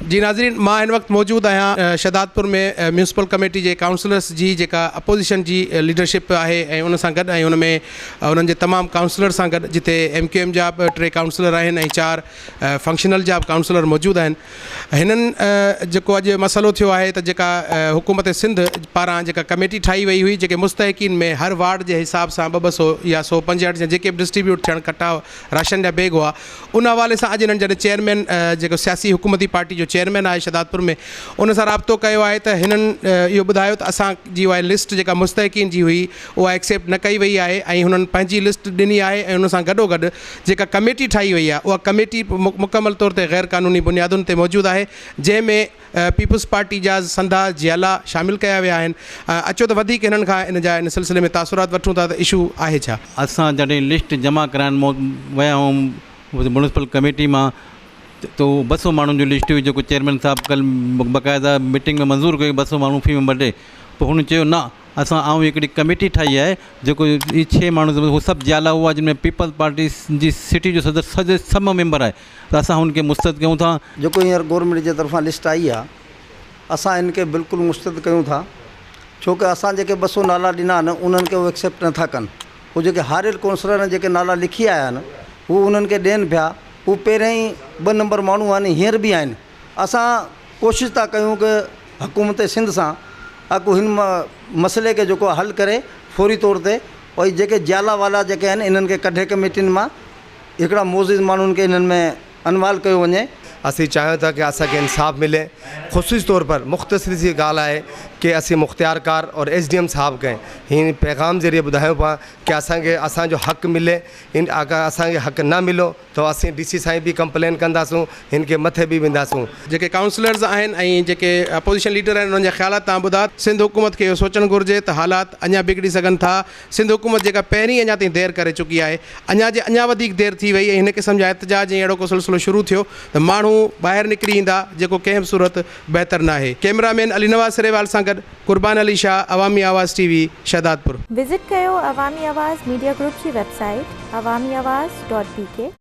جي ناظرين مان هن وقت موجود آهيان شهدادپور ۾ ميونسپل ڪميٽي جي ڪائونسلرس جي جيڪا اپوزيشن جي ليڊرشپ آهي ۽ ان سان گڏ ۽ ان ۾ انهن جي تمام ڪائونسلر سان گڏ جتي ايم ڪيو ايم جا به ٽي ڪائونسلر آهن ۽ چار فنڪشنل جا به ڪائونسلر موجود آهن هنن جيڪو اڄ مسئلو ٿيو آهي ته جيڪا حڪومت سنڌ پاران جيڪا ڪميٽي ٺاهي وئي هئي جيڪي مستحقين ۾ هر وارڊ جي حساب سان ٻه ٻه سو يا 165 يا جيڪي به ڊسٽريبيوٽ ٿيڻ ڪٽا راشن جا بيگ هئا ان حوالي سان اڄ هنن جڏهن چيئرمين جيڪو سياسي حڪومتي پارٽي جو چيئرمين آهي شهدادپور ۾ ان سان رابطو ڪيو آهي ته هنن اهو ٻڌايو ته اسان جي اها لسٽ جيڪا مستحقين جي هئي اها ايڪسيپٽ نه ڪئي وئي آهي ۽ هنن پنهنجي لسٽ ڏني آهي ۽ ان سان گڏو گڏ جيڪا ڪميٽي ٺاهي وئي آهي اها ڪميٽي مڪمل طور تي غير قانوني بنيادن تي موجود آهي جنهن ۾ پيپلز پارٽي جا سنڌا جيالا شامل ڪيا ويا آهن اچو ته وڌيڪ هنن کان ان جا ان سلسلي ۾ تاثرات وٺون ٿا ته اشو آهي ڇا؟ اسان جڏهن لسٽ جمع ڪرائڻ ويا هئم ميونسپل ڪميٽي مان ته اهو ٻه سو ماڻهن جو لسٽ هئي جيڪو چيئرمين صاحب ڪلهه باقاعده ميٽنگ ۾ منظور ڪيو ٻه سو ماڻهو في ميمبر ڏي پوء هن چيو نه اسان آئون هڪڙي ڪميٽي ٺاهي آهي جيڪو هي ڇهه ماڻهو هو سڀ جيالا هئا جن ۾ پيپلز پارٽي جي سٽي جو صدر سڄي سڀ ميمبر آهي ته اسان هن کي مسترد ڪيون ٿا. جيڪو هينئر گورنمينٽ جي طرفان لسٽ آئي آ اسان ان کي بلڪل مسترد ڪيون ٿا ڇو ڪه اسان جيڪي 200 نالا ڏنا آهن انهن کي هو ايڪسيپٽ نه ٿا ڪن هو جيڪي هاريل ڪونسلر جيڪي نالا لکي آيا آهن هو انهن کي ڏين پيا هو پهريان ئي ٻه نمبر ماڻهو آهن هينئر به آهن اسان ڪوشش ٿا ڪيون ڪه حڪومت سنڌ سان اڪ هن مسئلي کي جيڪو حل ڪري فوري طور تي ۽ جيڪي جيالا والا جيڪي آهن انهن کي ڪڍي ڪميٽين مان هڪڙا معزز ماڻهن کي انهن ۾ انوالو ڪيو وڃي. اسين چاهيون ٿا ڪه اسان کي انصاف ملي خصوصي طور پر مختصري سي ڳالهه آهي ڪه اسين مختيار ڪار اور ايس ڊي ايم صاحب کي هن پيغام ذريعي ٻڌايون پيا ڪه اسان کي اسان جو حق ملي ان اگر اسان کي حق نه مليو ته اسين ڊي سي سائين به ڪمپلين ڪنداسون هن کي مٿي به وينداسون. جيڪي ڪائونسلرز آهن ۽ جيڪي اپوزيشن ليڊر آهن انهن جا خيالات توهان ٻڌا. سنڌ حڪومت کي اهو سوچڻ گهرجي ته حالات اڃا بگڙي سگهن ٿا. سنڌ حڪومت جيڪا پهرين اڃا تائين دير ڪري چڪي آهي، اڃا جي اڃا وڌيڪ دير ٿي وئي ۽ هن قسم جا احتجاج ۽ اهڙو ڪو سلسلو شروع ٿيو ته ماڻهو ٻاهر نڪري ايندا جيڪو ڪنهن به صورت بهتر ناهي. ڪئميرا مين علي نواز سريوال سان گڏ قربان علي شاهه، عوامي آواز ٽي وي، شهدادپور. وزٽ ڪيو عوامي آواز ميڊيا گروپ جي web site Awami Awaz dot B K.